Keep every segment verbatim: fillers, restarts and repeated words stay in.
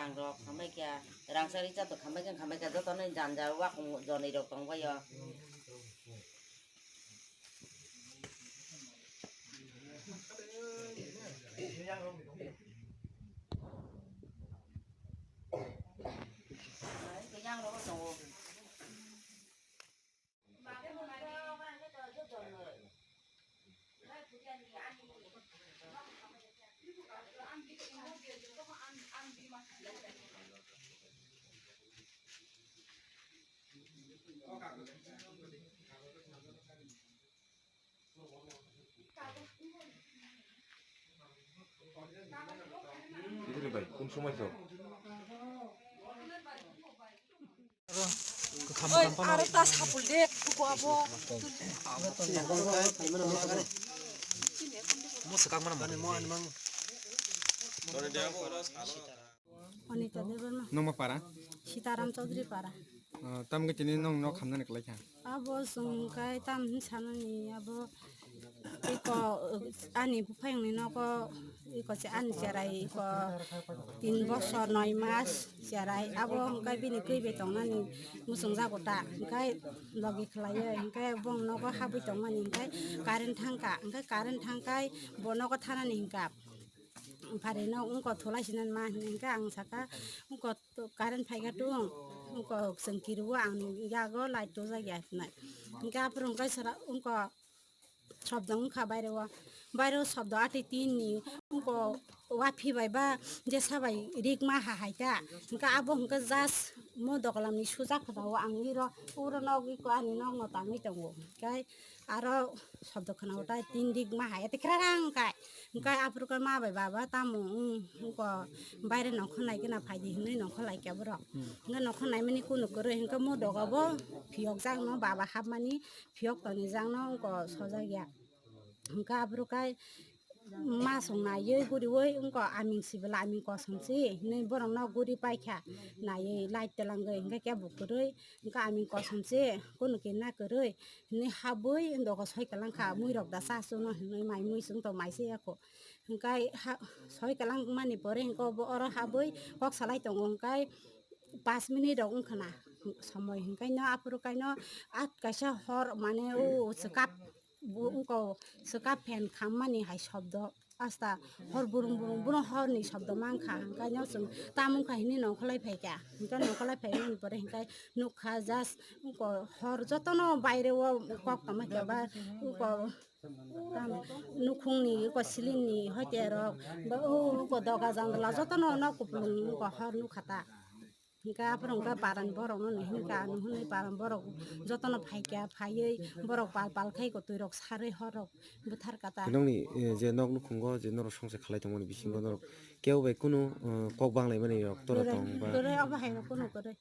Ang rok khambai kya, rang sari cha to khambai kya, khambai kya, joto ni janja wa kong jonoi rok tong bai yo. Yang rok tongo. Ore, aro ta sapul de, kuku abo. Mo swkang mana mo. Anita Debbarma. Nongma para? Sitaram Chaudhary para. Ah, tam ke tini nong nok hamnani kwlai kha? Abo chwng kai tam hin sanani abo. Iko, uh, ani buphayungni nogo, iko se ani cherai, iko tin bosor noi mas cherai. Abo hwnkhe bini twi bai tongnani muchungjago ta. Hwnkhe logi khlaiwi, hwnkhe bong nogo habwi tongmani, hwnkhe current thangkha, hwnkhe current thangkhai bo nogo thanani hwnkha. Phari no wngkha thulai sinani ma hwnwi hwnkhe ang sakha, wngkha current phaikha tung, wngkha chwng kirio ang yago light tubujak ya hinwi. Hwnkhe aphuru hwnkhe sara wngkha. Sobdo wngkha baireo, baireo sobdo atwi tinni wngkha, waphi bai ba jesa bai rigma ha hai ta, hwnkhe abo hwnkhe just mo dokolamni sujak khwdao ang iro uro nog iko ani nokno tangwi tongo, hwnkhe aro sobdo khwnao ta tin rigma hai ete khrarang kai, hwnkhe aphuru khe ma bai baba tamo wng, wngkha baire nongkhor nai gana phaidi hinwi nongkhor laikha borok, hwnkhe nongkhor naimani kunu kwrwi hwnkhe mo doga bo phiyokjakno baba hapmani. Phiyok toni jang no wngkha sojak ya. Hwnkhe aphuru kai masong naiwi guriwi wngkha aming sibela aming kosom si hinwi borok no guri paikha naiwi light twlangwi hwnkhe kebo kwrwi wngkha aming kosom si kunu kinna kwrwi hinwi habwi dogo soi kwlangkha mui rok da cha chwngno hinwi mai mui chwng tong mai se ya kho hwnkhe ha soi kwlangmani pore hwnkhe bo oro habwi kok salai tongo hwnkhe. Pas minute rok wngkha na somoi hwnkhe no aphuru kaino at kaisa hor mane o swkap bo wngkha swkap fan khammani hai shobdo asta hor burung burung bono horni shobdo mankha hwnkhe no chwng tam wngkha hinwi nongkholai phaikha hwnkhe nongkholai phaimani pore hwnkhe nukha just wngkha hor jotono baireo kok tongma khe ba wngkha. Tam nukhungni eko silingni hoite rok ba o eko doga jandala jotono nok kupulung eko hor nukha ta. Hingke aphuru hingke parani borok no hinka ano hinui parani borok jotono phaikha phaiwi borok pal pal khai kotoi rok sarwi hor rok bwthar kha ta. Nokni, eh, je nok nukhungo je norok songsa khalai tongmani bisingo norok kebo bai kunu, eh, kok banglaimani rok tora tong ba? Kwrwi obo hai rok kunu kwrwi.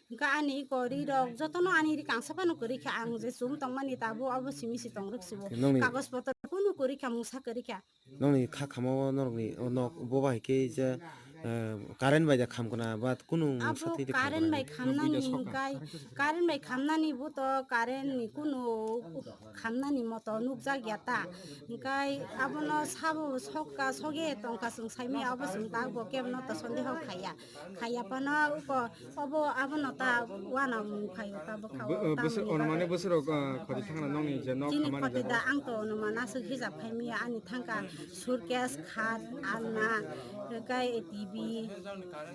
Hingke ani eko ri rok jotono ani ri kangsa phano kwrwi kha ang je chum tongmani tabuk obo simi si tong rwk si bo. Nokni kagoj potor kunu kwrwi kha mungsa kwrwi kha. Nokni kha khama o norokni o nok bo bai khe je, eh, current bai da kham kana ba kunu mungsa twi twi kham kana. Abo current bai khamnani hingkai current bai khamnani bo to current ni kunu khamnani moto nukjak ya ta. Hingkai abono sabo sokka soge tongkha chwng saimaya obo chwng ta bo kebo no to sondeho khaiya. Khaiya phano uko obo abono ta wana mung khaio ta bwkha o. Bo-, eh, tamni bwswk, ono bagwi mane bwswk rok, eh, khoti thangna nokni je nok chini khamani khoti jaga da ang to ono mana aswk hijab khai maya ani thangka suitcase khat alna hingkai T V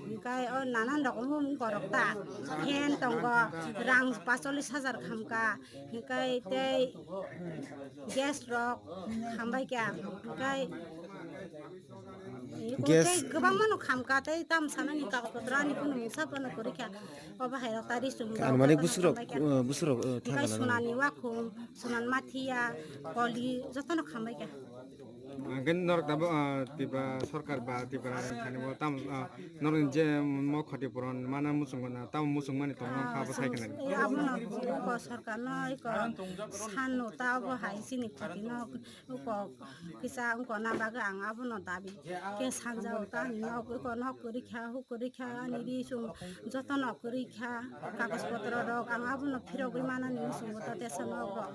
hingkai o nanan rokom borok ta fan tongo rang pacholis hajar khamka hingkai tei gas rok khambai kha hingkai. Gas. Tei kwbangma no khamka tei tam sanani kagoj potro ani kunu mungsa phano kwrwi kha. Obo hai rok ta ri chum rok. Anumanik jotono busuk rok, khambai kha. Uh, busuk rok, uh, hingkai thangka nang. Sunani wakhum, sunan mathiya, koli jotono khambai kha. Hingke norok tabuk, uh, Tripura sorkar ba Tripura ni thani bo tam, uh, norok je mo khoti puron mana muchung na tam muchung mani tong kha bo sai kha nang. Abono ko sorkar no ko sanu ta obo hai chini khoti no. Uko kisa wngkha na bagwi ang abono dabi khe sanjao ta ani nok uko nok kwrwi kha huk kwrwi kha ani ri sum joto nok kwrwi kha kagoj potro rok ang abono phirogwi manani muchungo ta tesa nok rok.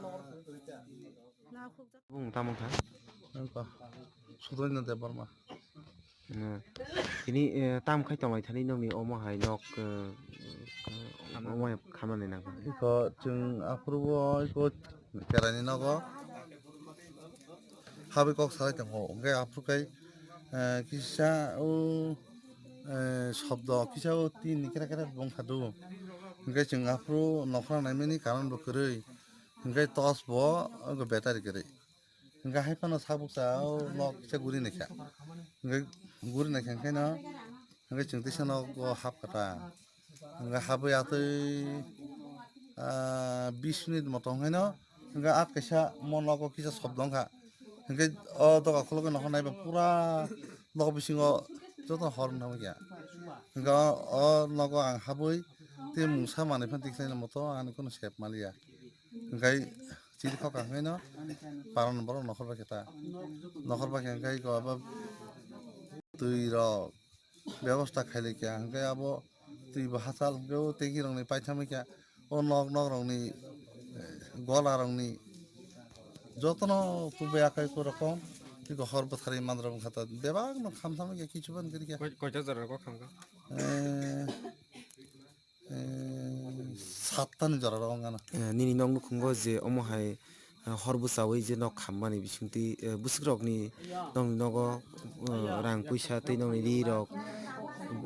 Nok huk joto. Bung tamo kha? Wngkha Sudrendra Debbarma. Eh, tini, eh, tam khai tonglaithani nokni omo hai nok, eh, omo hai khamani nangkha. Iko chwng aphuru bo iko cheraini nogo habwi kok salai tongo. Hwnkhe aphuru khai, eh, kisa o, eh, shobdo kisa o tin ni kera kera bongkha do. Hwnkhe chwng aphuru nokhorna naimani karon bo kwrwi. Hwnkhe torch bo oko battery kwrwi. Hwnkhe hai phano sak bukcha o nok kisa guri naikha. Hwnkhe guri naikha hwnkhe no, hwnkhe chwng teisa nogo hap kha ta. Hwnkhe habwi atwi, ah, bis minute motom hwnkhe no, hwnkhe at kaisa mo nogo kisa shobdo wngkha. Hwnkhe o doga khulugwi nokhor naiba pura nok bisingo joto hor wngkha. Hwnkhe o, o nogo ang habwi tei mungsa manwi phano tikhlaina moto ani kheno sep manliya. Hwnkhe chiri kok ang khaino paran borok nokhor bai khe ta. Nokhor bai khe hwnkhe iko abo twi rok bebosta khailai kha, hwnkhe abo twi bo hachal hwnkhe o tengki rokni paithamwi kha, o nok nok rokni, eh, gola rokni jotono kubui akai korokom tei hor bwtharwi mandra wngkha ta, bebak no khamthamwi kha kichu ban kwrwi kha. Koi-, koita jora kok khamkha? Eh, Eh, sattani jora rok wngkha na. Eh, nini nok nukhungo je omo hai, eh, hor bwchawi je nok khammani bisingtwi, eh, bwswk rokni nokni nogo, eh, rang puisa tei nokni ri rok,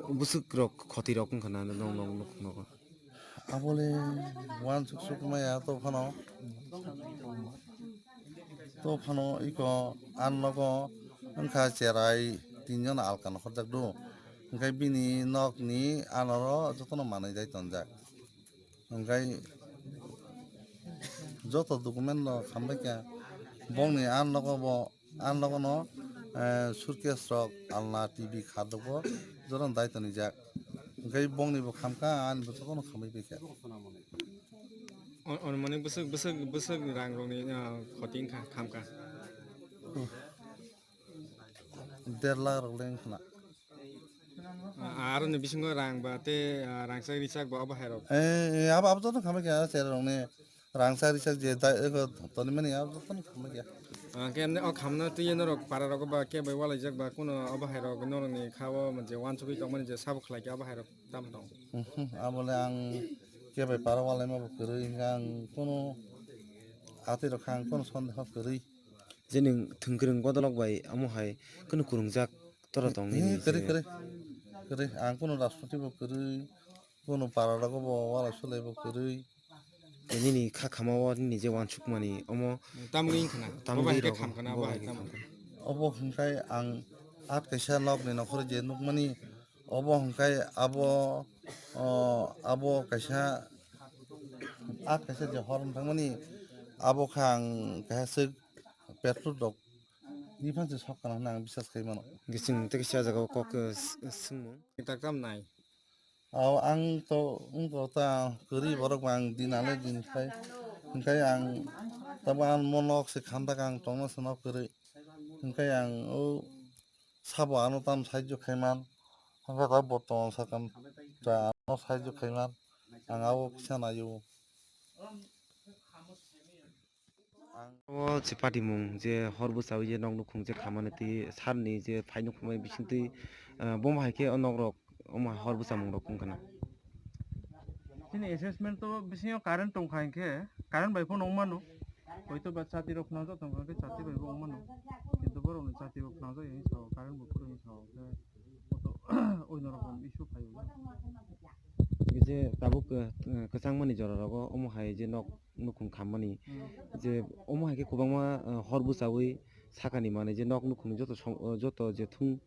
bwswk rok khoti rok wngkha na nok, nok nukhung nogo. Abole uansuk suk maya to phano. To phano iko an nogo wngkha cherai tinjon alka nokhorjak do. Hwnkhe bini nokni anoro jotono manwi dai tonjak. Hwnkhe joto document no khambai kha. Bongni an nogo bo, an nogo no, eh, suitcase rok, alna, T V, khardo bo jotono dai tonijak. Hwnkhe bongni bo khamkha, ani bo jotono khambai bai kha. O-, onumanik bwswk, bwswk, bwswk rang rokni, ah, khoti wngkha, khamkha? Der lakh rok le wngkha na. Ah, aroni bisingo rang ba tei, ah, rangchak richak ba obo hai rok? Eh, eh, abo, abo joto khamai kha, cherai rokni rangchak richak je dai, ego tonimani abo joto khamai kha. Ah, khe emne o khamna twi norok para rogo ba khe bai walaijak ba kuno obo hai rok norokni kha o je uansugwi tongmani je sabo khlai kha obo hai rok tamo tong? Mhm, abole ang kebai para walaima bo kwrwi, hwnkhe ang kunu atwi rok kha ang kunu sondeho kwrwi. Je nwng thwngkwrwng bodolok bai omo hai kunu kwrwngjak tora tong nini? Eh, kwrwi, je kwrwi, kwrwi. Ang kunu rajniti bo kwrwi, kunu para rogo bo walai sulai bo kwrwi. Je nini kha khama o nini je uansukmani omo tamgwi wngkha na? Tamgwi bo bai khe rok, khamkha na, bo bo bai hai khe khamkha. Khamkha. Obo hwnkhe ang at kaisa nokni nokhorwi je nukmani, obo hwnkhe abo, o, abo kaisa, a kaisa je hor wng thangmani, abo kha ang kaisa swk petrol rok ni phan se sok kana hwnwi ang bisas khai mano. Hwnkhe chwng tei kaisa jaga o kok, eh, s-, swngmung. Taktam nai. Aw, ang to wngkha ta kwrwi borok ba ang din ale din khai, hwnkhe ang tamo ang mo nok se khamdak ang tongna se nok kwrwi, hwnkhe ang o sabo ano tam sahajyo khaiman, hwnkhe ta bortoman sakam ta ano sahajyo khaiman, ang abo kisa naio. Ang o se patimung je hor bwchawi je nok nukhung je khamani twi salni je phai nukhungmani bisingtwi, ah, bomo hai khe o nok rok omo hai hor bwchamung rok wngkha na. Chini assessment to bisingo current tongkha hinkhe current bai phano wngmano. Hoito ba chati rok phnangjak tongkha hinkhe chati bai bo wngmano. Kintu borokni chati bo phnangjak hinwi sao, current bo phuru hinwi sao khe oino rokom issue phaio. Je tabuk, eh, kwchangmani jora rogo omo hai je nok nukhung khammani Hmm. je omo hai khe kwbangma, eh, hor bwchawi sakani manwi je nok nukhungni joto song-, eh, joto je thung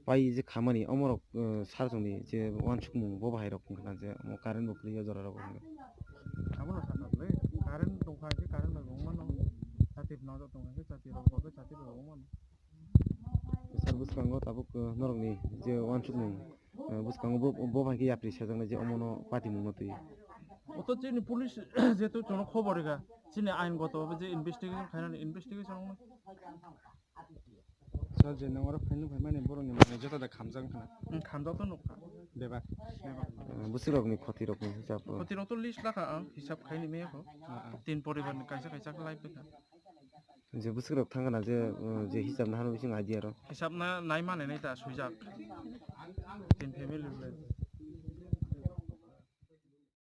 pai je khamani omorok, eh, sar chwngni je uansukmung bo bahai rok wngkha na je omo current bo kwrwi o jora rogo hwnwi. Abono sakha bwle, current tongkha hinkhe current bai bo wngmano, chati phnangjak tongkha hinkhe chati rok bo khe chati bai bo wngmano. Sir bwskango tabuk, eh, norokni je uansukmung, eh, bwskango bo, bo bai khe yapri sajaknai je omono patimungno twi. Oto chini police jehetu chwngno khobor rikha, chini ain goto je investigation khainani investigation wngnai. Sir, je nwng oro phaino phaimani borokni manwi joto da khamjak wngkha na? Hmm, khamjak to nukha. Bebak? Bebak. Eh, bwswk rokni khoti rokni hisab o? Khoti rok to list lakha ang, hisab khaini maya kho. Ah, ah. Tin poribar ni kaisa kaisa khe lai phaikha. Je bwswk rok thang gana je, uh, je hisab na hano bising idea ro. Hisab na nai mane nai ta swijak.